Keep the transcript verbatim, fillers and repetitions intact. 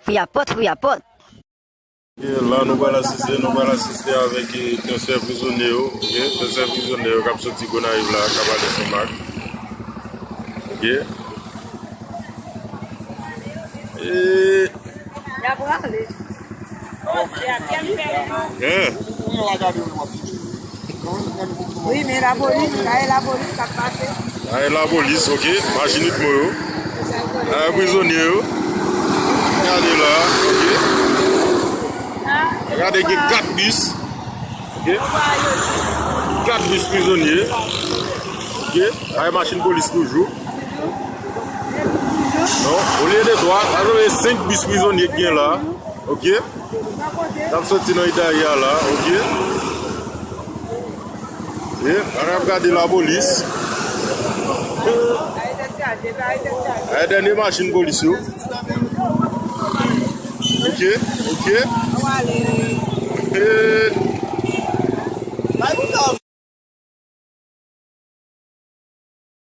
Fouyapòt, fouyapòt. Ok, la nou pral asiste, nou pral asiste avèk, eh, transfè prizonye yo, ok, transfè prizonye yo k ap soti Gonayiv la, k ap ale Senmak. Ok. Eh. Y ap rale. Hein? Wi, men lapolis, sa e lapolis k ap pase. Sa e lapolis, ok. Machin UTMO yo. Sa e prizonye yo. Gade la, ok. Gade gen kat bis. Ok. Kat bis prizonye. Ok. Sa e machin polis toujou. Non, olye de twa, sa se senk bis prizonye k gen la. Ok. N ap soti nan Itari a la, ok. E, n ap gade lapolis. Ay, dènye machin polis yo. Ok, ok. E.